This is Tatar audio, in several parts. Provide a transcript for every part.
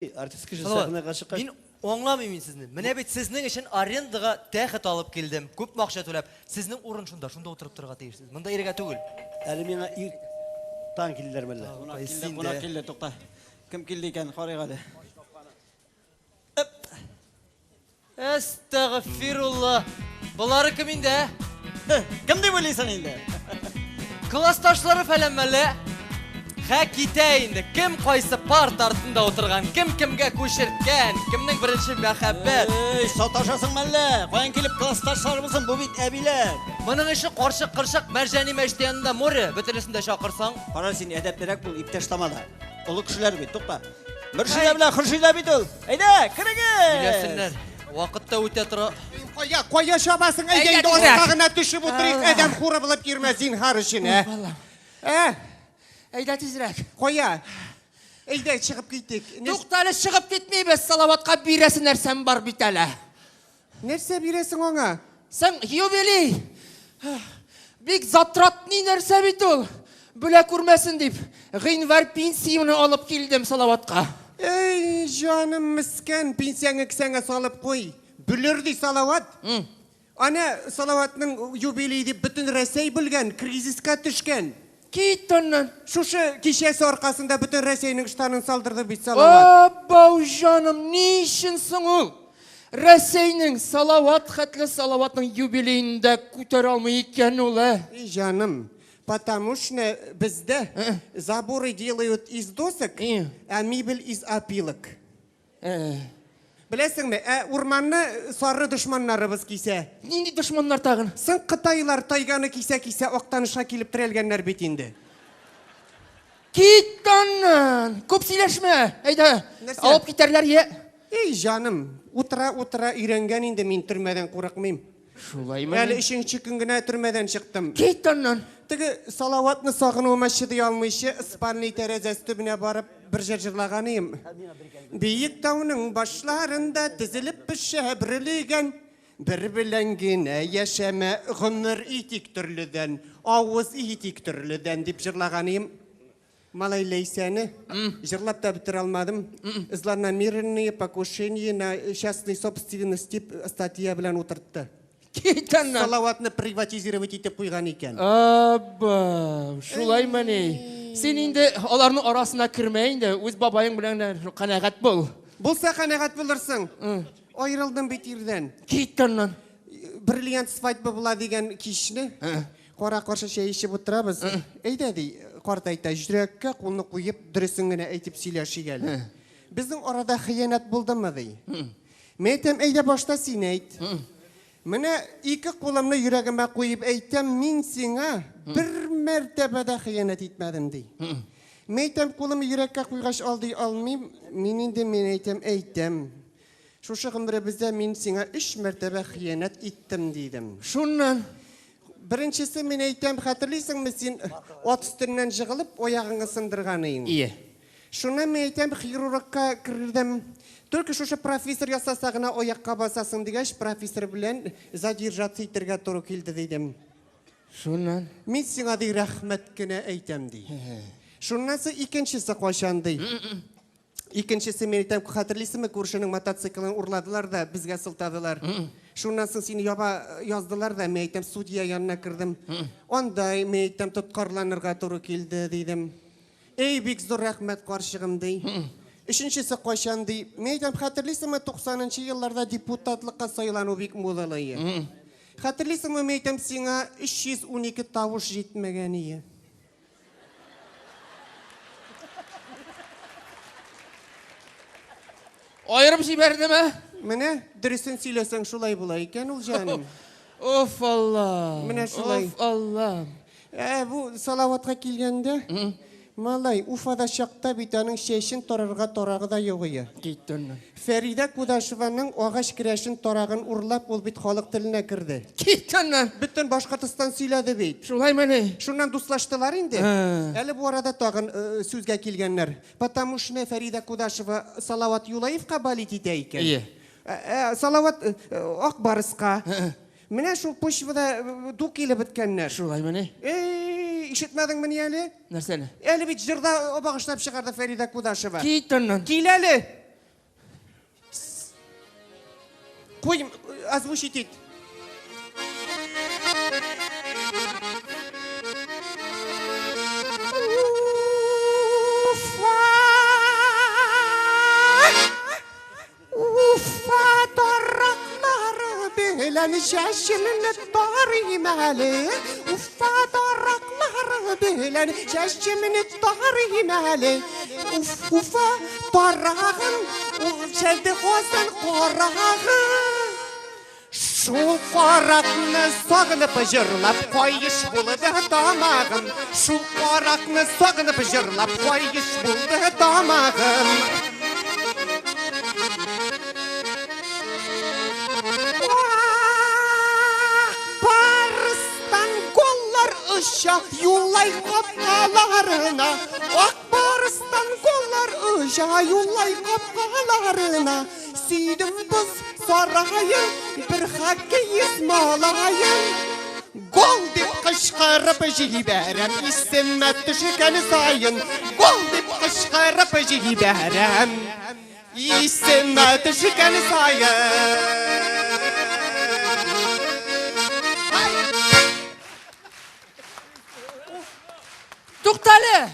Артист кеше Салават, сәхнәгә чыккач, мин аңламыйм мин сезне. Менә бит сезнең өчен арендага тәхет алып килдем. Күпме акча түләп. Сезнең урын шунда, шунда утырып торырга тиешсез. Монда ирегә түгел. Әле миңа ир таң килделәр мәллә? Кунак Ай, килде, син кунак дә. килде, тукта. Кем килде икән, карыйк әле. Әстәгъфирулла. Болары кем инде, ә? Кем дип уйлыйсың инде? Классташлары фәлән мәллә? Хә китә инде. Кем кайсы парта артында утырган, кем кемгә күчерткән, кемнең беренче мәхәббәт. Эй, саташасың мәллә? Каян килеп классташлары булсын, бу бит әбиләр. Моның ише карчык-кырчык Мәрҗани мәчете янында море, бөтенесен дә чакырсаң. Кара син, әдәплерәк бул, иптәш тамада. Олы кешеләр бит, тукта. Мөршидә белән Хөршидә бит ул. Әйдә, керегез! Сөйләсеннәр. Вакыт та үтә тора. Кая, кая чабасың? Әйдә инде аска гына төшеп утырыйк, адәм хуры булып йөрмә зинһар өчен, ә? Ә? Әйдә тизрәк. Кая? Әйдә, чыгып китик. Туктале, чыгып китмибез. Салаватка бирәсе нәрсәм бар бит әле. Нәрсә бирәсең аңа? Соң, юбилей! Бик затратный нәрсә бит ул. Бүлә күрмәсен дип, гыйнвар пенсиямне алып килдем Салаватка. Эй, җаным мескен, пенсияңне кесәңә салып куй. Бүлер ди Салават. Ана Салаватның юбилей дип бөтен Рәсәй бүлгән, кризиска төшкән. Кит аннан. Шушы кичәсе аркасында бөтен Рәсәйнең ыштанын салдырды бит Салават. Абау, җаным, ни өчен соң ул? Рәсәйнең Салават хәтле Салаватның юбилеен да күтәрә алмый икән ул, ә? И җаным, потому что бездә заборы делают из досок, ә мебель из опилок. Беләсеңме, ә урманны сары дошманнарыбыз кисә. Нинди дошманнар тагын? Соң кытайлар тайганы кисә-кисә Актанышка килеп терәлгәннәр бит инде. Кит аннан! Күп сөйләшмә! Әйдә, Нәрсә? алып китәрләр, йә. Эй, җаным, утыра-утыра өйрәнгән инде, мин төрмәдән курыкмыйм. Шулаймы? Әле өченче көн генә төрмәдән чыктым. Кит аннан! Теге Салаватны сагынуыма чыдый алмыйча, спальный тәрәзәсе төбенә барып, бер җыр җырлаганыем. Биек тауның башларында тезелеп пешә бөрлегән. Бер белән генә яшәмә, гомер итик төрледән, авыз итик төрледән, дип җырлаганыем. Малай Ләйсәне җырлап та бетерә алмадым. Злонамеренные покушение на частный собственность дип статья белән утыртты. Кит аннан. Салаватны приватизировать итеп куйган икән. Абау, шулаймыни? Син инде аларның арасына кермә инде, үз бабаең белән генә канәгать бул. Булса канәгать булырсың. Аерылдым бит ирдән. Кит аннан. Бриллиант свадьба була дигән кичне кара-каршы чәй эчеп утырабыз. Әйдә, ди, карт әйтә, йөрәккә кулны куеп, дөресен генә әйтеп сөйләшик әле. Безнең арада хыянәт булдымы, ди. Мин әйтәм, әйдә башта син әйт. Менә ике кулымны йөрәгемә куеп әйтәм, мин сиңа бер мәртәбә дә хыянәт итмәдем, ди. Мин әйтәм, кулымны йөрәккә куйгач алдый алмыйм, мин инде, мин әйтәм, әйтәм. Шушы гомеребездә мин сиңа өч мәртәбә хыянәт иттем, дидем. Шуннан? Беренчесе, мин әйтәм, хәтерлисеңме, син ат өстеннән җыгылып, аягыңны сындырганыең? Ие. Шуннан мин әйтәм, хирургка кердем. Только шушы профессор ясаса гына аякка басасың дигәч, профессор белән задержаться итәргә туры килде, дидем. Шуннан? Мин сиңа, ди, рәхмәт кенә әйтәм, ди. Шуннан соң икенчесе кайчан, ди? Икенчесе, мин әйтәм, хәтерлисеңме, күршенең мотоциклын урладылар да, безгә сылтадылар. Шуннан соң сине яба яздылар да, мин әйтәм, судья янына кердем. Анда, мин әйтәм, тоткарланырга туры килде, дидем. Эй, бик зур рәхмәт, карчыгым, ди. Өченчесе кайчан, ди. Мин әйтәм, хәтерлисеңме, туксанынчы елларда депутатлыкка сайлану бик модалы иде. Хәтерлисеңме, мин әйтәм, сиңа 312 тавыш җитмәгән ие. Аерып җибәрдеме? Менә дөресен сөйләсәң шулай була икән ул, җаным. Оф, Алла. Менә шулай. Оф, Алла. Ә бу Салаватка килгәндә, малай, Уфада чакта бит аның чәчен тарарга тарагы да юк ие. Китте аннан. Фәридә Кудашеваның агач керәшен тарагын урлап, ул бит халык теленә керде. Кит аннан! Бөтен Башкортостан сөйләде бит. Шулаймыни? Шуннан дуслаштылар инде. Әле бу арада тагын сүзгә килгәннәр. Потому что Фәридә Кудашева Салават Юлаевка болеть итә икән. Әйе. Салават Ак Барска. Менә шул почвада ду килеп беткәннәр. Шулаймыни? Эй, ишетмәдеңмени әле? Нәрсәне? Әле бит җырда багышлап чыгарды Фәридә Кудашева. Кит аннан. Кил әле! Куй, озвучить ит. Уфа! Уфа тараклары белән чәчемне тарыйм әле. Уфа тараклары белән чәчемне тарыйм әле. Уф, Уфа тарагын, ул чәлде Казан карагы. Шул каракны сагынып җырлап каеш булды тамагым. Шул каракны сагынып җырлап каеш булды тамагым. Ах, Барыстан голлар оча Юлай капкаларына. Ак барыстан голлар оча Юлай капкаларына. Сөйдем боз сараен, бер хоккеист малаен. Гол дип кычкырып җибәрәм, исемә төшкән саен. Гол дип кычкырып җибәрәм, исемә төшкән саен. Туктале!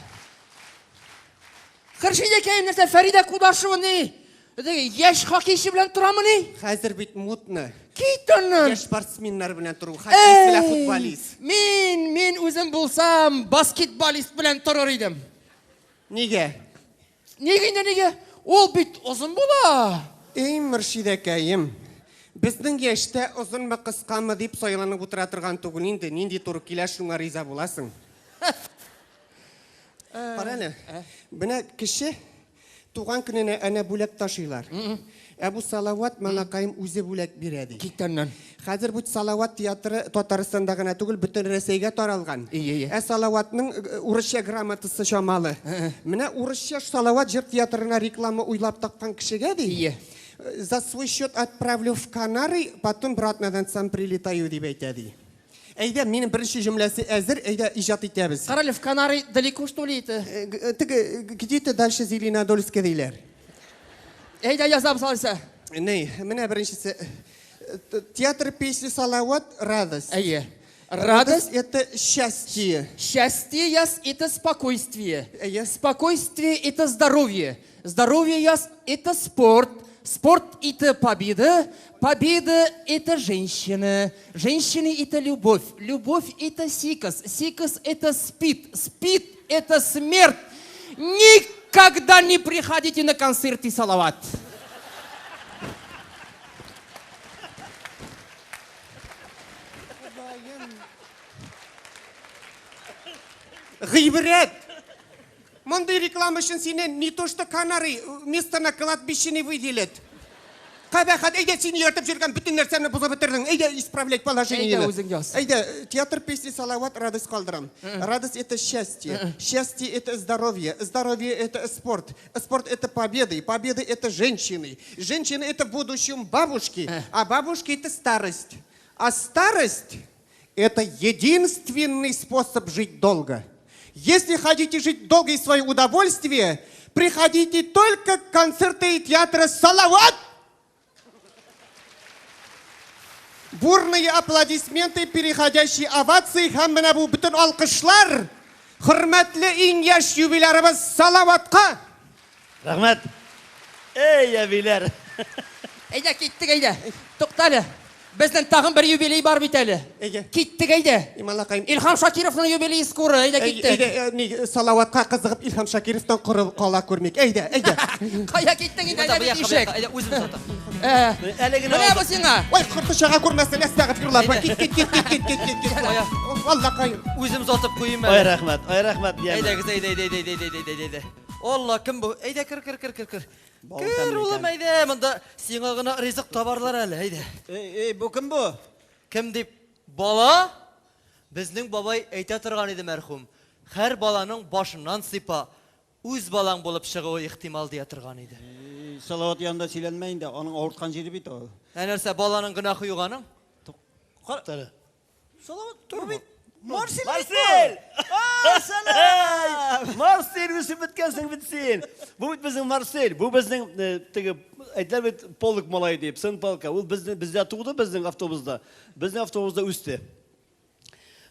Хөршид әкәем нәрсә, Фәридә Кудашева ни? Теге яшь хоккейчы белән торамыни? Хәзер бит модно. Кит аннан! Яшь спортсменнар белән тору, хоккеист белән футболист. Мин, мин үзем булсам, баскетболист белән торыр идем. Нигә? Нигә инде нигә? Ул бит озын була. Эй, Мөршидәкәем, безнең яшьтә озынмы, кыскамы дип сайланып утыра торган түгел инде, нинди туры килә, шуңа риза буласың. Кара әле, менә кеше туган көненә әнә бүләк ташыйлар. Ә бу Салават малакаем үзе бүләк бирә ди. Кит аннан. Хәзер бу Салават театры Татарстанда гына түгел, бөтен Рәсәйгә таралган. Ие, ие. Ә Салаватның урысча грамотасы чамалы. Менә урысча Салават җыр театрына реклама уйлап тапкан кешегә ди. Ие. За свой счет отправлю в Канары, потом братнадан сам прилетаю дип әйтә ди. Әйдә, минем беренче җөмләсе әзер, әйдә иҗат итәбез. Карале, в Канары далеко что ли это? Теге где-то дальше Зеленодольска диләр. Әйдә язабыз алайса. Ни, менә беренчесе. Театр песни Салават радость. Әйе. Радость это счастье. Счастье яс это спокойствие. Әйе. Спокойствие это здоровье. Здоровье яс это спорт. Спорт это победа. Победа это женщина. Женщины это любовь. Любовь это сикос. Сикос это спид. Спид это смерть. Никогда не приходите на концерты Салават. Гыйбрәт! Мондый реклама өчен сине не то что Канары, место на кладбище не выделят. Кабахат, әйдә син ияртеп йөргән бөтен нәрсәне бозып бетердең. Әйдә исправлять положение. Әйдә үзең яз. Әйдә, театр песни Салават радость калдырам. Радость это счастье. Счастье это здоровье. Здоровье это спорт. Спорт это победы. Победы это женщины. Женщины это в будущем бабушки. А бабушки это старость. А старость это единственный способ жить долго. Если хотите жить долго и в свое удовольствие, приходите только к концерты театра «Салават». Бурные аплодисменты, переходящие овации һәм менә бу бөтен алкышлар хөрмәтле иң яшь юбилярыбыз Салаватка. Рәхмәт. Эй, әбиләр. Әйдә, киттек, әйдә. Туктале. Безнең тагын бер юбилей бар бит әле. Әйдә. Киттек, әйдә. Ималакаем. Илһам Шакировның юбилее скоро, әйдә киттек. Әйдә, ни, Салаватка кызыгып Илһам Шакировтан коры кала күрмик. Әйдә, әйдә. Кая киттең инде, әйдә бит ишек. Әйдә, үзем сатам. Әле генә Менә бу сиңа. Ой, корты чага күрмәсен, әстәгъфирулла. Кит, кит, кит, кит, кит, кит, кит, кит. Аллакаем. Үзем сатып куйым Ай әле. рәхмәт, ай рәхмәт. Әйдәгез, әйдә, әйдә, әйдә, әйдә, әйдә, әйдә, әйдә. Алла, кем бу? Әйдә, кер, кер, кер, кер, кер. Бал Кер, тәмле улым, икән. әйдә, монда сиңа гына ризык табарлар әле, әйдә. Эй, эй, бу кем бу? Кем дип? Бала? Безнең бабай әйтә торган иде мәрхүм. Һәр баланың башыннан сыйпа, үз балаң булып чыгуы ихтимал дия торган иде. Эй, Салават янында сөйләнмә инде, аның авырткан җире бит ул. Ә нәрсә, баланың гөнаһы юк аның? Тор. Салават, тор бит. Марсель! Марсель! Сәлам! Марсель, үсеп беткәнсең бит син. Бу бит безнең Марсель, бу безнең теге әйтәләр бит полк малае дип, сын полка. Ул безнең бездә туды, безнең автобуста. Безнең автобуста үсте.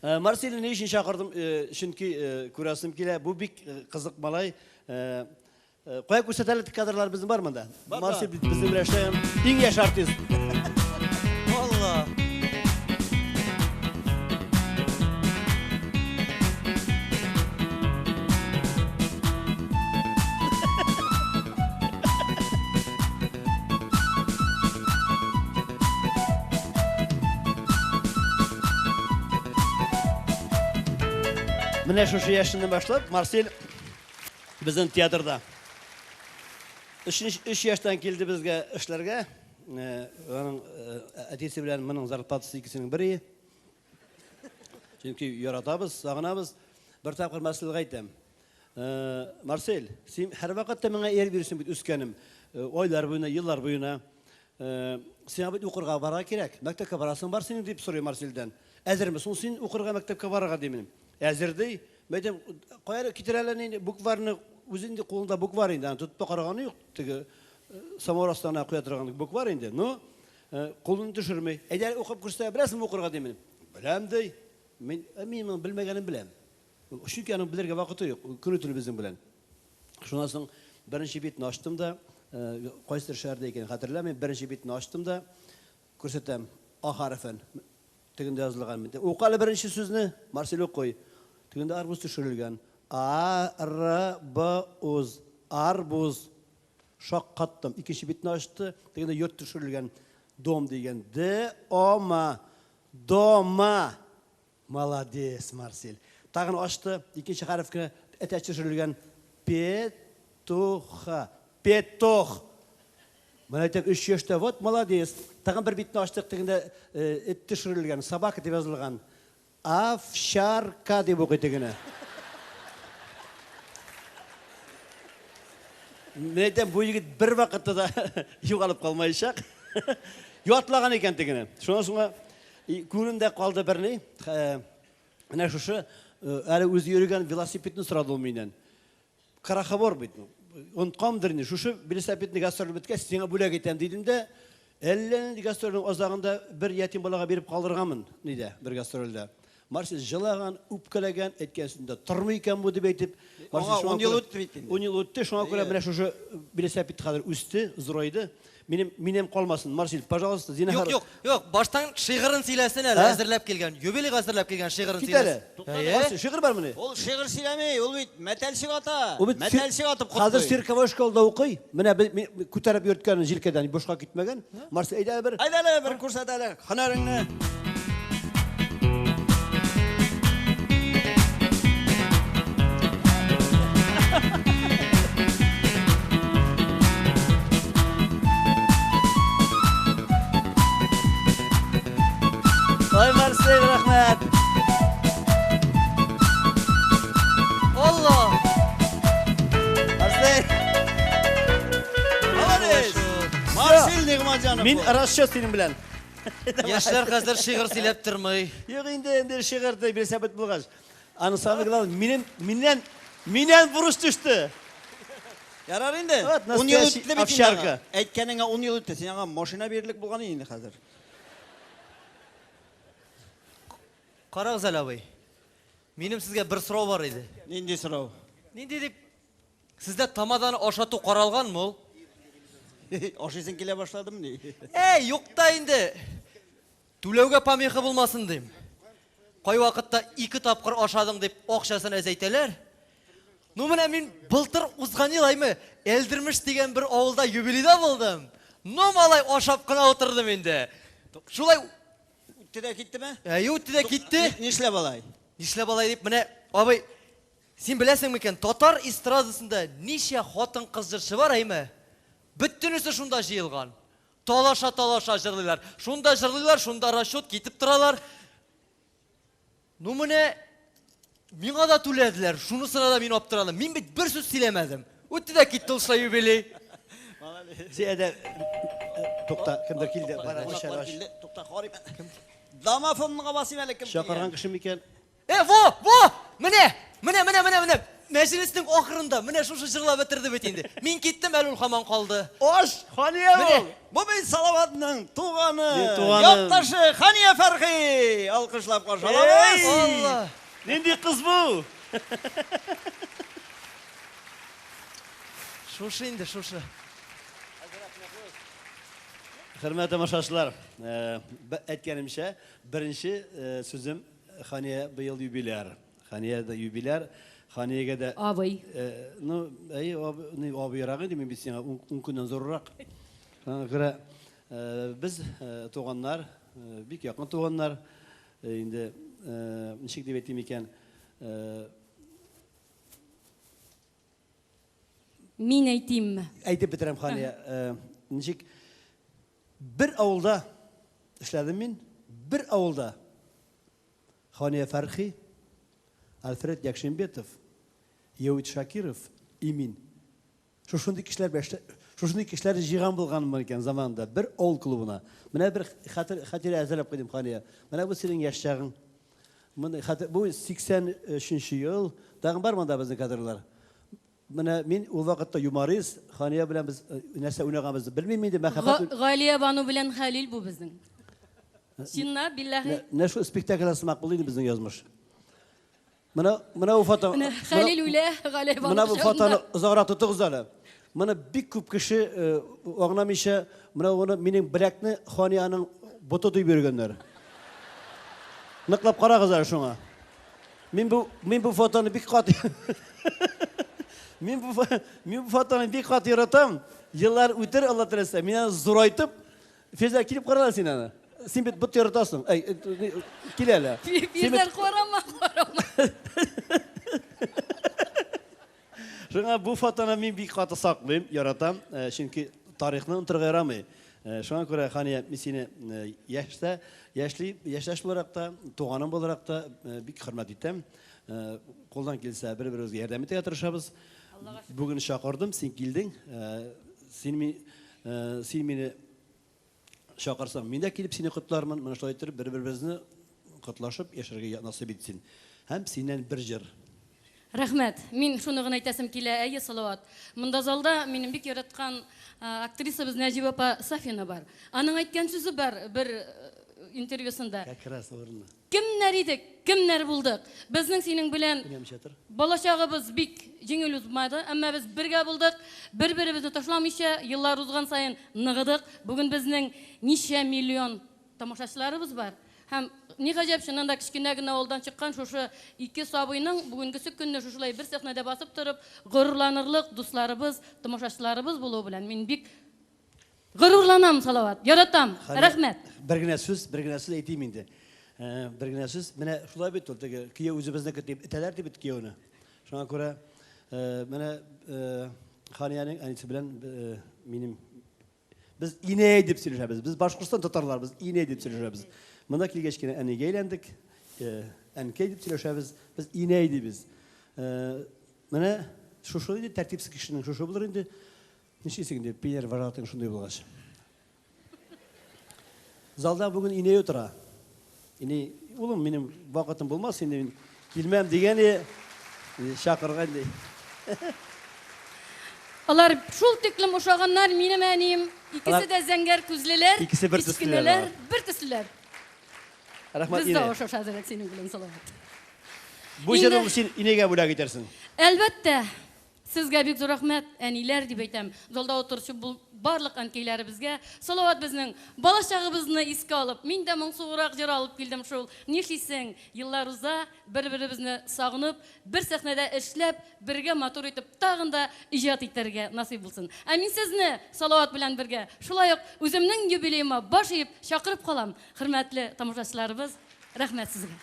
Марсельне ни өчен чакырдым? Чөнки күрәсем килә. Бу бик кызык малай. Кая күрсәт әле кадрлар безнең бар монда? Марсель бит безнең белән эшләгән иң яшь артист. Алла. Менә шушы яшеннән башлап Марсель безнең театрда. Өч яшьтән килде безгә эшләргә. Аның әтисе белән моның зарплатасы икесенең бере. Чөнки яратабыз, сагынабыз. Бер тапкыр Марсельгә әйтәм. Марсель, син һәрвакытта миңа ияреп йөрисең бит, үскәнем. Айлар буена, еллар буена. Сиңа бит укырга барырга кирәк. Мәктәпкә барасың бар синең, дип сорыйм Марсельдән. Әзерме соң син укырга мәктәпкә барырга, дим. Әзер, ди. Мин әйтәм, кая китер әле инде букварны, үзе инде кулында буквар инде, аны тотып та караганы юк, теге самавыр астына куя торган буквар инде. Но кулын төшерми. Әйдә укып күрсәтә, беләсеңме укырга, дим. Беләм, ди. Мин, мин моның белмәгәнен беләм. Чөнки аның белергә вакыты юк, көне төне безнең белән. Шуннан соң беренче битне ачтым да, кайсыдыр шәһәрдә икәнен хәтерләмим, беренче битне ачтым да күрсәтәм А хәрефен. Тегендә язылган. Укы әле беренче сүзне, Марсель укый. Тегендә арбуз төшерелгән. А, Р, Б, уз. Арбуз. Шаккаттым. Икенче битне ачты. Тегендә йорт төшерелгән. Дом дигән. Д, О, М. Дома. Молодец, Марсель. Тагын ачты. Икенче хәрефкә әтәч төшерелгән. Петуха. Петух. Менә әйтәм, 3 яшьтә, вот молодец. Тагын бер битне ачтык, тегендә эт төшерелгән, собака дип язылган. Овчарка дип укый тегене. Мин әйтәм, бу егет бер вакытта да югалып калмаячак. Ятлаган икән тегене. Шуннан соң күңелемдә калды берни. Менә шушы әле үзе йөргән велосипедны сорады ул миннән. Крахобор бит. Оныткандыр инде. Шушы велосипедны гастроль беткәч, сиңа бүләк итәм дидем дә, әллә нинди гастрольнең азагында бер ятим балага биреп калдырганмын, нидә, бер гастрольдә. Марсель җылаган, үпкәләгән, әйткән сүзендә тормый икән бу дип әйтеп. Аңа 10 ел үтте бит инде. 10 ел үтте, шуңа күрә менә шушы велосипед хәзер үсте, зурайды. Минем минем калмасын, Марсель, пожалуйста, зинһар. Юк, юк, юк, баштан шигырен сөйләсен әле, әзерләп килгән, юбилейга әзерләп килгән шигырен Кит әле. сөйләсен. Марсель, шигырь бармыни? Ул шигырь сөйләми, ул бит мәтәлчек ата. Ул бит Мәтәлчек атып котлый. Хәзер цирковой школада укый. Менә күтәреп йөрткән җилкәдән бушка китмәгән. Марсель, әйдә бер. Әйдә әле бер күрсәт әле һөнәреңне. Ой, Марсель, рәхмәт. Алла! Марсель. Молодец! Марсель Нигъмәтҗанов. Мин расчет синең белән. Яшьләр хәзер шигырь сөйләп тормый. Юк инде, инде шигырь ди, велосипед булгач. Аны самое главное, минем миннән миннән бурыч төште. Ярар инде. Вот 10 ел настоящий үтте бит инде овчарка. аңа. Әйткәнеңә 10 ел үтте. Син аңа машина бирерлек булган инде хәзер. Карагыз әле, абый. Минем сезгә бер сорау бар иде. Нинди сорау? Нинди дип? Сездә тамаданы ашату каралганмы ул? Ашыйсың килә башладымыни? Әй, юк та инде. Түләүгә помеха булмасын дим. Кайвакытта 2 тапкыр ашадың дип акчасын әзәйтәләр. Ну менә мин былтыр узган ел аймы Элдермеш дигән бер авылда юбилейда булдым. Ну малай ашап кына утырдым инде. Шулай Үтте дә киттеме? Әйе, үтте дә китте. Нишләп алай? Нишләп алай дип, менә абый, син беләсең микән, татар эстрадасында ничә хатын-кыз җырчы бар, әйме? Бөтенесе шунда җыелган. Талаша-талаша җырлыйлар. Шунда җырлыйлар, шунда расчет китеп торалар. Ну менә миңа да түләделәр. Шунысына да мин аптырадым. Мин бит бер сүз сөйләмәдем. Үтте дә китте ул шулай юбилей. Зиядә тукта, кемдер килде. Бара, Кунаклар ач. килде. Тукта, карыйм. Домофонга басыйм әле кем Чакырган кеше микән? Э, во, во! Менә, менә, менә, менә, менә. Мәҗлеснең ахырында менә шушы җырлап бетерде бит инде. Мин киттем, әле ул һаман калды. Аш, Хания Менә. ул. Бу бит Салаватның туганы, Мин туганым. якташы Хания Фәрхи. Алкышлап каршы алабыз. Алла. Нинди кыз бу? Шушы инде, шушы. Хөрмәтле тамашачылар, әйткәнемчә, беренче сүзем Хания быел юбиляр. Хания дә юбиляр. Ханиягә дә Абый. Ну, әйе, абыйрак инде, мин бит сиңа 10 көннән зуррак. Шуңа күрә без туганнар, бик якын туганнар. Инде ничек дип әйтим икән? Мин әйтимме? Әйтеп бетерәм, Хания. Ничек бер авылда эшләдем мин, бер авылда. Хания Фәрхи, Альфред Якшимбетов, Яуит Шакиров и мин. Шушындый кешеләр белән шушындый кешеләрне җыйган булганмын икән заманында бер авыл клубына. Менә бер хатирә әзерләп куйдым, Хания. Менә бу синең яшь чагың. Моны бу 83 ел. Тагын бар монда безнең кадрлар. Менә мин ул вакытта юморист, Хания белән без нәрсә уйнаганбызны белмим инде, мәхәббәт. Галия Бану белән Хәлил бу безнең. Чынлап, билләһи. Менә шул спектакльдән сымак булды инде безнең язмыш. Менә менә бу фото. Менә Хәлил үлә, Галия Бану. Менә бу фотоны озаграк тотыгыз әле. Моны бик күп кеше аңламыйча, менә моны минем беләкне Ханияның боты дип йөргәннәр. Ныклап карагыз әле шуңа. Мин бу мин бу фотоны бик каты Мин бу мин бу фотоны бик каты яратам. Еллар үтер, Алла теләсә, мин аны зурайтып, Фирзәр, килеп кара син аны. Син бит бот яратасың. Әй, кил әле. Фирзәр, карама, карама. Шуңа бу фотоны мин бик каты саклыйм, яратам, чөнки тарихны онытырга ярамый. Шуңа күрә, Хания, мин сине яшьтә, яшьли, яшьтәш буларак та, туганым буларак та бик хөрмәт итәм. Кулдан килсә, бер-беребезгә ярдәм итәргә тырышабыз. Бүген чакырдым, син килдең. Син мин, син мине чакырсаң, мин дә килеп сине котлармын. Менә шулай итеп бер-беребезне котлашып яшәргә насыйп итсен. Һәм синнән бер җыр. Рәхмәт. Мин шуны гына әйтәсем килә, әйе, Салават. Монда залда минем бик яраткан актрисабыз Нәҗибә апа Сафина бар. Аның әйткән сүзе бар бер интервьюсында. Как раз урынлы. Кемнәр идек, кемнәр булдык? Безнең синең белән балачагыбыз бик җиңел узмады, әмма без бергә булдык, бер-беребезне ташламыйча, еллар узган саен ныгыдык. Бүген безнең ничә миллион тамашачыларыбыз бар. Һәм ни гаҗәп, чыннан да кечкенә генә авылдан чыккан шушы ике сабыйның бүгенгесе көнне шушылай бер сәхнәдә басып торып, горурланырлык дусларыбыз, тамашачыларыбыз булуы белән мин бик горурланам, Салават. Яратам. Рәхмәт. Бер генә сүз, бер генә сүз әйтим инде. Бер генә сүз. Менә шулай бит ул теге кияү үзебезнеке дип этәләр дип бит кияүне. Шуңа күрә менә Ханиянең әнисе белән минем без инәй дип сөйләшәбез. Без Башкортстан татарлар, без инәй дип сөйләшәбез. Монда килгәч кенә әнигә әйләндек, әнкәй дип сөйләшәбез. Без инәй дибез. Менә шушы инде тәртипсез кешенең шушы булыр инде. Нишлисең инде, пионер вожатың шундый булгач. Залда бүген инәй утыра. Инәй, улым, минем вакытым булмас инде, мин килмәм дигән чакырган ди. Алар шул тиклем ошаганнар, минем әнием. Икесе дә зәңгәр күзлеләр, Икесе бер төслеләр, бер төслеләр. Рәхмәт, Без дә ошашадырак синең белән, Салават. Бу җырны син инәйгә бүләк итәрсең. Әлбәттә. Сезгә бик зур рәхмәт, әниләр дип әйтәм. Залда утыручы барлык әнкәйләребезгә. Салават безнең балачагыбызны искә алып, мин дә моңсуграк җыр алып килдем шул. Нишлисең, еллар уза, бер-беребезне сагынып, бер сәхнәдә эшләп, бергә матур итеп тагын да иҗат итәргә насыйп булсын. Ә мин сезне Салават белән бергә шулай ук үземнең юбилеема баш иеп чакырып калам. Хөрмәтле тамашачыларыбыз, рәхмәт сезгә.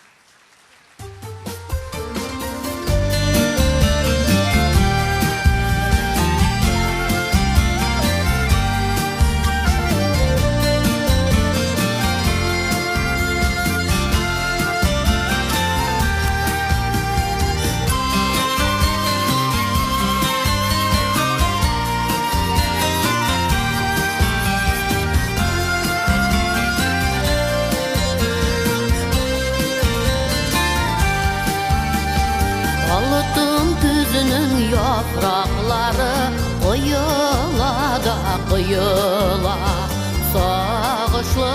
тоела. Сагышлы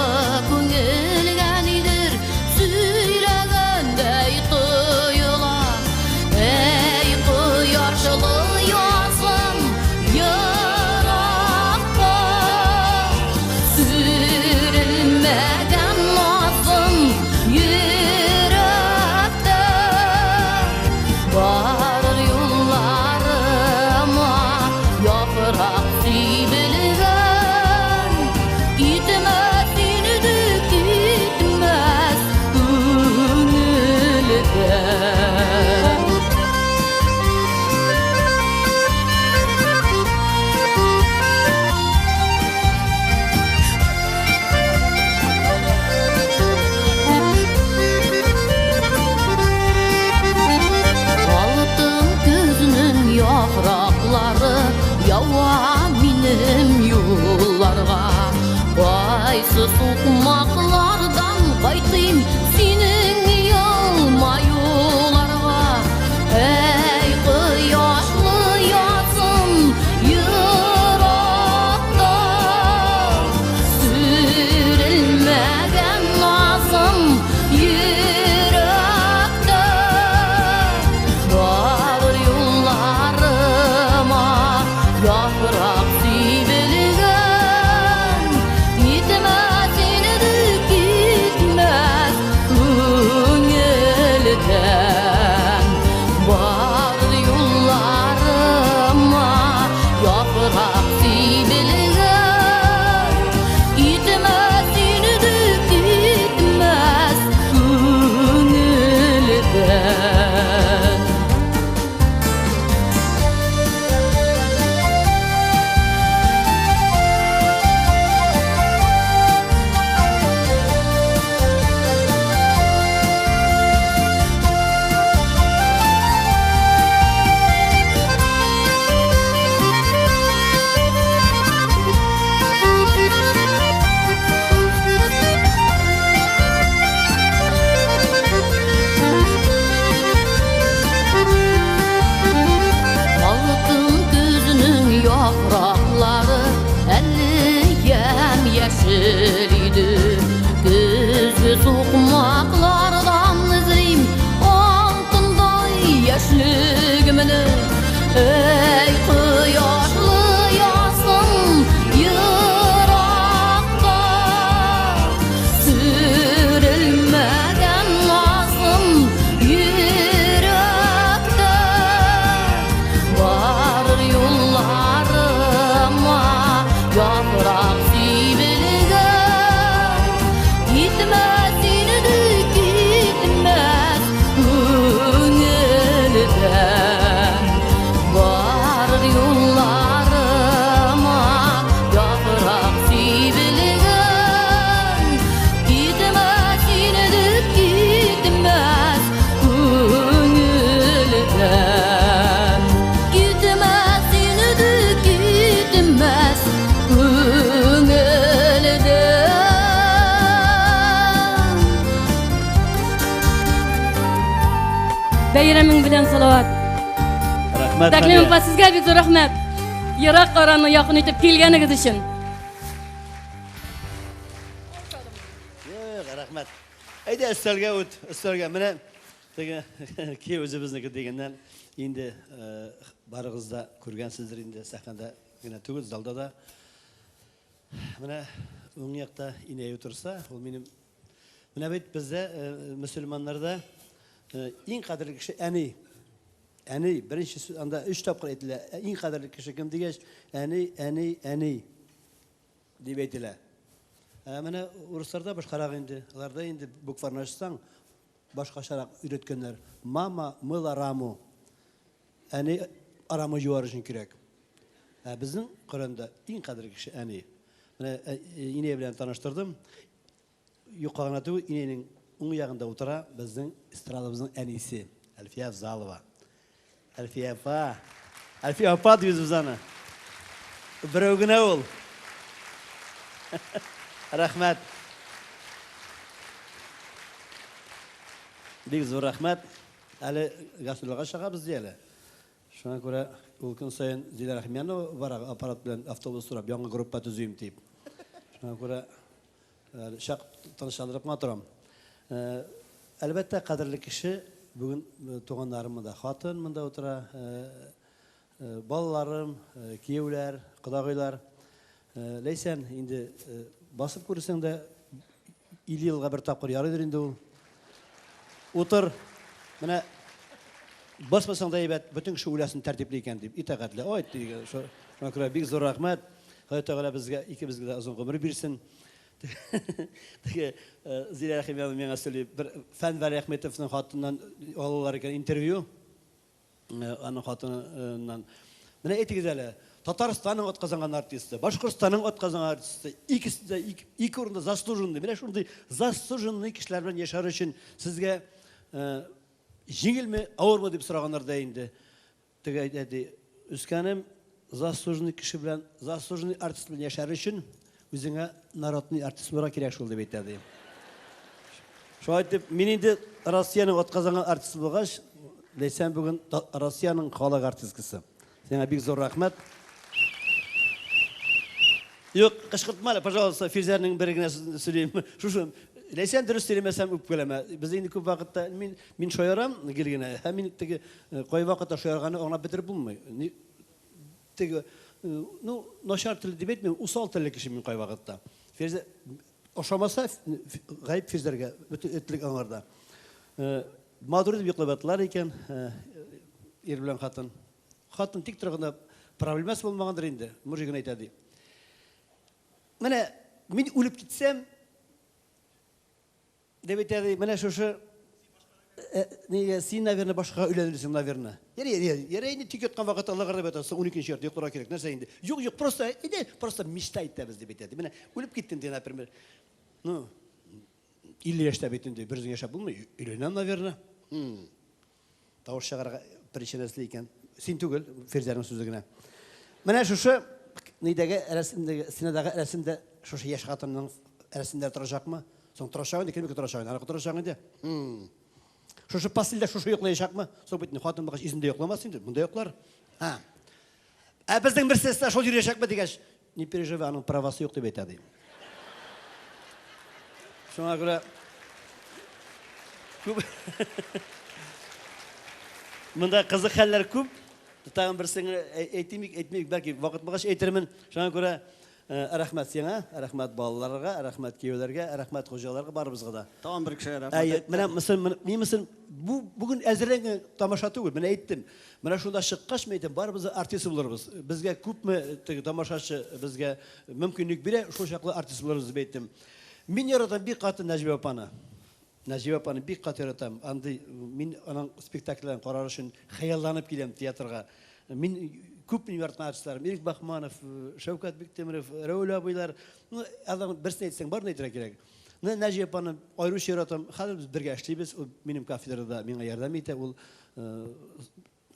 күңелгә нидер сөйләгәндәй тоела. Әй, кояшлы язым еракта, сүрелмәгән назым йөрәктә. Барыр юлларыма яфрак сибелгән, китмәс инде, китмәс күңелдән. Алтын көзнең яфраклары ява минем юлларга. Кайсы сукмаклардан кайтыйм синең елмаюларга. Әй, кояшлы язым еракта, сүрелмәгән назым йөрәктә. Барыр юлларыма яфрак сибелгән, китмәс инде, китмәс күңелдән. Барыр юлларыма яфрак сибелгән, китмәс инде, китмәс күңелдән. Алтын көзнең яфраклары әле ямь-яшел иде. Көзге сукмаклардан эзлим алтындай яшьлегемне. Әй, кояшлы язым еракта, сүрелмәгән назым йөрәктә. Барыр юлларыма яфрак сибелгән, китмәс инде, китмәс күңелдән. Барыр юлларыма яфрак сибелгән, китмәс инде, китмәс күңелдән. Китмәс инде, китмәс күңелдән. Бәйрәмең белән, Салават. Рәхмәт. Тәкълим Хәния. апа, сезгә бик зур рәхмәт. Ерак араны якын итеп килгәнегез өчен. Юк, рәхмәт. Әйдә, өстәлгә үт, өстәлгә. Менә теге кияү үзебезнеке дигәннән инде барыгыз да күргәнсездер инде сәхнәдә генә түгел, залда да. Менә уң якта инәй утырса, ул минем. Менә бит бездә мөселманнарда иң кадерле кеше әни. Әни, беренче сүз анда өч тапкыр әйтелә. Иң кадерле кеше кем дигәч, әни, әни, әни дип әйтелә. Ә менә урысларда башкарак инде. Аларда инде букварны ачсаң, башкачарак өйрәткәннәр. Мама мыла раму. Әни арамы юар өчен кирәк. Ә безнең Коръәндә иң кадерле кеше әни. Менә инәй белән таныштырдым. Юкка гына түгел, инәйнең уң ягында утыра безнең эстрадабызның әнисе Әлфия Авзалова. Әлфия апа. Әлфия апа дибез без аны. Берәү генә ул. Рәхмәт. Бик зур рәхмәт. Әле гастрольгә чыгабыз ди әле. Шуңа күрә ул көн саен Зилә Рәхимянова бара аппарат белән автобус сорап, яңа группа төзим дип. Шуңа күрә әле чак тынычландырып кына торам. Әлбәттә, кадерле кеше, бүген туганнарым монда, хатын монда утыра, балаларым, кияүләр, кодагыйлар. Ләйсән, инде басып күрсәң дә, 50 елга бер тапкыр ярыйдыр инде ул. Утыр. Менә басмасаң да әйбәт, бөтен кеше үләсен тәртипле икән дип. Итагатьле. Ой, шуңа күрә бик зур рәхмәт. Ходай Тәгалә безгә икебезгә дә озын гомер бирсен. Теге Зилә Рәхимова миңа сөйли, бер Фән Вәлиәхметовның хатыннан алалар икән интервью. Аның хатыныннан. Менә әйтегез әле, Татарстанның атказанган артисты, Башкортстанның атказанган артисты, икесе дә ике урында заслуженный. Менә шундый заслуженный кешеләр белән яшәр өчен сезгә җиңелме, авырмы дип сораганнар да инде. Теге әйтә ди, үскәнем, заслуженный кеше белән, заслуженный артист белән яшәр өчен үзеңә народный артист булырга кирәк шул дип әйтә ди. Шулай итеп, мин инде Россиянең атказанган артисты булгач, Ләйсән бүген Россиянең халык артисткасы. Сиңа бик зур рәхмәт. Юк, кычкыртма әле, пожалуйста, Фирзәрнең бер генә сүзен сөйлим. Шушы Ләйсән дөрес сөйләмәсәм үпкәләмә. Без инде күп вакытта мин мин шаярам гел генә. Һәм мин теге кай вакытта шаярганны аңлап бетереп булмый. Теге ну, начар телле дип әйтмим, усал телле кеше мин кай вакытта. Фирзә ошамаса гаеп Фирзәргә, бөтен этлек аңарда. Матур итеп йоклап яттылар икән, ир белән хатын. Хатын тик торганда проблемасы булмагандыр инде, мужигына әйтә ди. Менә мин үлеп китсәм, дип әйтә ди, менә шушы нигә син, наверное, башкага өйләнерсең, наверное. Яри, яри, яри, инде тик яткан вакытта лыгырдап ятасың, 12 ярты йокларга кирәк. Нәрсә инде? Юк, юк, просто, иде, просто мечта итәбез дип әйтә ди. Менә үлеп киттем ди, например. Ну, 50 яшьтә бит инде бер үзең яшәп булмый, өйләнәм, наверное. Тавыш чыгарырга причинасы икән. Син түгел, Фирзәнең сүзе генә. Менә шушы нидәге рәсемдәге, стенадагы рәсемдә шушы яшь хатынның рәсемнәре торачакмы? Соң торачак инде, кемнеке торачак инде? Аныкы торачак инде. Шушы постельдә шушы йоклаячакмы? Соң бит хатын булгач үзендә йокламас инде, монда йоклар. Ха. Ә безнең Мерседеста шул йөриячәкме дигәч, не переживай, аның правасы юк дип әйтә ди. Шуңа күрә күп Монда кызык хәлләр күп. Тагын берсен әйтим, әйтмик, бәлки вакыт булгач әйтермен. Шуңа күрә рәхмәт сиңа, рәхмәт балаларга, рәхмәт кияүләргә, рәхмәт хуҗаларга, барыбызга да. Тагын бер кешегә рәхмәт. Әйе, менә мысен, мин мысен бу бүген әзерләнгән тамаша түгел, менә әйттем. Менә шунда чыккач, мин әйтәм, барыбыз да артист булырбыз. Безгә күпме теге тамашачы безгә мөмкинлек бирә, шул чаклы артист булырбыз дип әйттем. Мин яратам бик каты Нәҗибә апаны. Нәҗибә апаны бик каты яратам. Андый мин аның спектакльләрен карар өчен хыялланып киләм театрга. Мин күп минем яраткан артистларым. Ирек Бахманов, Шәүкәт Биктимеров, Рәүл абыйлар. Ну, аларның берсен әйтсәң, барын әйтергә кирәк. Менә Нәҗибә апаны аеруча яратам. Хәзер без бергә эшлибез. Ул минем кафедрада миңа ярдәм итә. Ул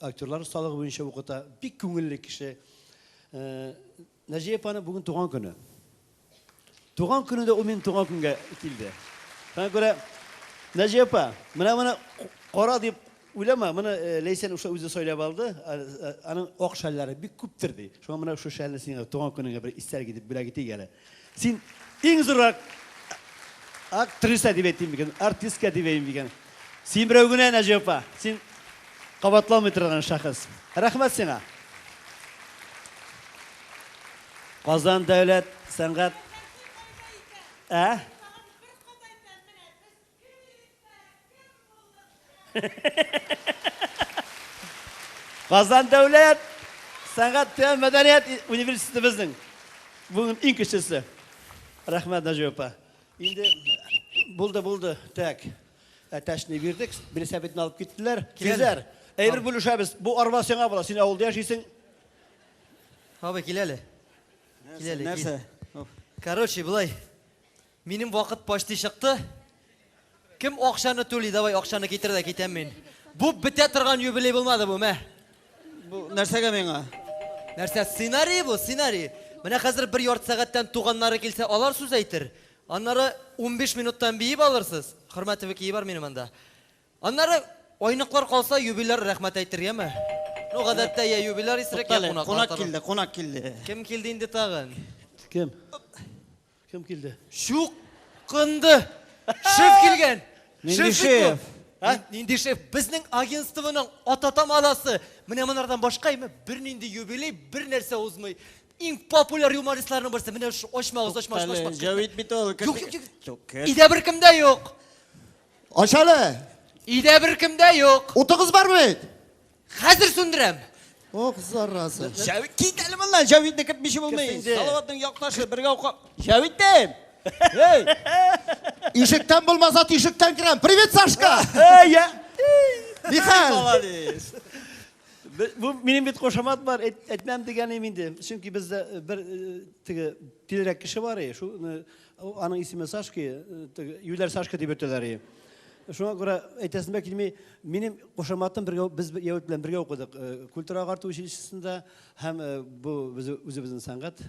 актерлар осталыгы буенча укыта. Бик күңелле кеше. Нәҗибә апаның бүген туган көне. Туган көнендә ул минем туган көнгә килде. Шуңа күрә Нәҗибә апа, менә моны кара дип уйлама, моны Ләйсән уша үзе сайлап алды. Аның ак шәлләре бик күптер ди. Шуңа менә шушы шәлне сиңа туган көнеңә бер истәлек итеп бүләк итик әле. Син иң зуррак актриса дип әйтим микән, артистка дип әйтим микән? Син берәү генә, Нәҗибә апа. Син кабатланмый торган шәхес. Рәхмәт сиңа. Казан дәүләт сәнгать Ә? Казан дәүләт сәнгать һәм мәдәният университеты безнең. Бүген иң кечесе. Рәхмәт, Нәҗибә апа. Инде булды, булды. Так. Әтәчне бирдек, велосипедны алып киттеләр. Киләләр. Әйбер бүлешәбез. Бу арба сиңа була. Син авылда яшисең. Абый, кил әле. Кил әле, Нәрсә? кил. Короче, болай. Минем вакыт почти чыкты. Кем акчаны түли, давай акчаны китер дә китәм мин. Бу бетә торган юбилей булмады бу, мә. Бу нәрсәгә миңа? Нәрсә, сценарий бу, сценарий. Менә хәзер бер ярты сәгатьтән туганнары килсә, алар сүз әйтер. Аннары 15 минуттан биеп алырсыз. Хөрмәтовый кие бар минем анда. Аннары айныклар калса, юбиляр рәхмәт әйтер, яме? Ну, гадәттә я юбиляр исерек, я Туктале, кунаклар. кунак тарала. килде, кунак килде. Кем килде инде тагын? Кем? Кем килде? Чукынды! Шеф килгән! Нинди бит бу. шеф? А? Нинди шеф? Безнең агентствоның ата маласы. Менә монардан башка име бернинди юбилей, бер нәрсә узмый. Иң популяр юмористларның берсе. Менә шу ачмагыз, ачма, ачма, Туктале, ачма. Җәвит бит ул. Юк, юк, юк. Юк, кер. Өйдә беркем дә юк. Ач әле. Өйдә беркем дә юк. Утыгыз бар бит. Хәзер сүндерәм. Ох, зараза. Җәвит кит әле моннан, Җәвитне кертмичә булмый. Керсен. Салаватның якташы бергә укып. Җәвит дим. Эй! Ишектән булмаса тишектән керәм. Привет, Сашка. Эй, я! Михаил. Молодец. Бу минем бит кушамат бар, әйтмәм дигәнем инде. Чөнки бездә бер теге тилерәк кеше бар, шу аның исеме Сашка, теге юләр Сашка дип йөртәләр. Шуңа күрә әйтәсем дә килми, минем кушаматым бергә без Яһүд белән бергә укыдык. Культура агарту училищесында һәм бу без үзебезнең сәнгать,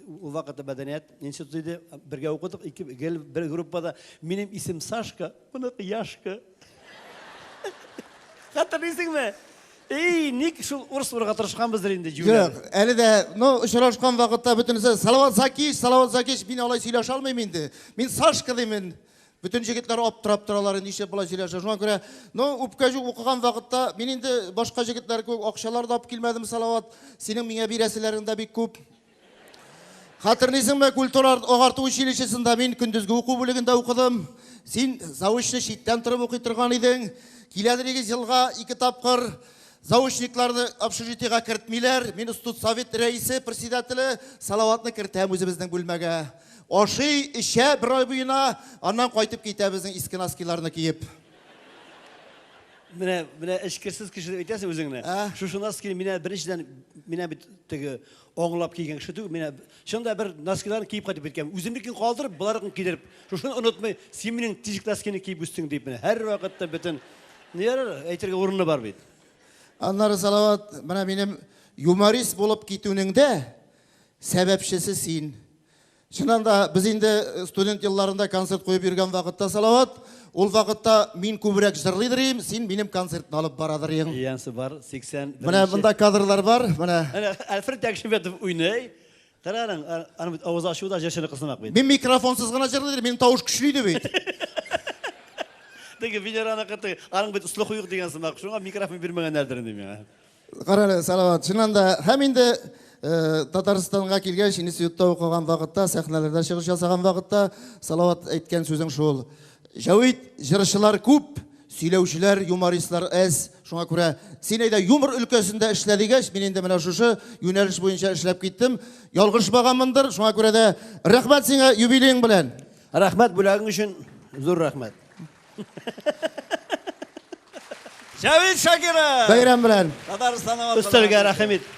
ул вакытта мәдәният институты иде, бергә укыдык, ике гел бер группада. Минем исем Сашка, моныкы Яшка. Хәтерлисеңме? Эй, ник шул урыс булырга тырышканбыздыр инде, җүләр. Юк, әле дә, ну, очрашкан вакытта бөтенесе Салават Закич, Салават Закич, мин алай сөйләшә алмыйм инде. Мин Сашка димен. Бөтен җегетләр аптырап торалар, нишләп болай сөйләшә. Шуңа күрә, ну, үпкә юк укыган вакытта мин инде башка җегетләр кебек акчалар да алып килмәдем, Салават. Синең миңа бирәселәрең дә бик күп. Хәтерлисеңме, культура агарту училищесында мин көндезге уку бүлегендә укыдым. Син заочно читтән торып укый торган идең. Киләдер игез елга ике тапкыр. Заочникларны общежитиега кертмиләр. Мин студсовет рәисе, председателе Салаватны кертәм үзебезнең бүлмәгә. Ашый, эчә бер ай буена, аннан кайтып китә безнең иске носкиларны киеп. Менә, менә эчкерсез кеше дип әйтәсең үзеңне. Ә? Шушы носки менә беренчедән менә бит теге аңлап кигән кеше түгел, менә чында бер носкиларны киеп кайтып киткән. Үземнекен калдырып, боларныкын кидереп. Шушыны онытмый, син минем тишек носкины киеп үстең дип менә һәр вакытта бөтен ни ярар, әйтергә урыны бар бит. Аннары Салават, менә минем юморист булып китүнең дә сәбәпчесе син. Чыннан да без инде студент елларында концерт куеп йөргән вакытта Салават, ул вакытта мин күбрәк җырлыйдыр идем, син минем концертны алып барадыр идең. Янсы бар, 81. Менә монда кадрлар бар, менә. Әнә Альфред Якшиметов уйный. Караң, аны бит авыз ачу да җырчыны кысынак бит. Мин микрофонсыз гына җырлыйдыр, минем тавыш көчле иде бит. Теге Венераныкы теге, аның бит слухы юк дигән сымак. Шуңа микрофон бирмәгәннәрдер инде миңа. Кара әле, Салават, чыннан да һәм инде Татарстанга килгәч, институтта укыган вакытта, сәхнәләрдә чыгыш ясаган вакытта Салават әйткән сүзең шул. Җәвит, җырчылар күп, сөйләүчеләр, юмористлар әз. Шуңа күрә син әйдә юмор өлкәсендә эшлә дигәч, мин инде менә шушы юнәлеш буенча эшләп киттем. Ялгышмаганмындыр, шуңа күрә дә рәхмәт сиңа юбилеең белән. Рәхмәт бүләгең өчен, зур рәхмәт. Җәвит Шакиров! Бәйрәм белән. Татарстанның Өстәлгә рәхим ит.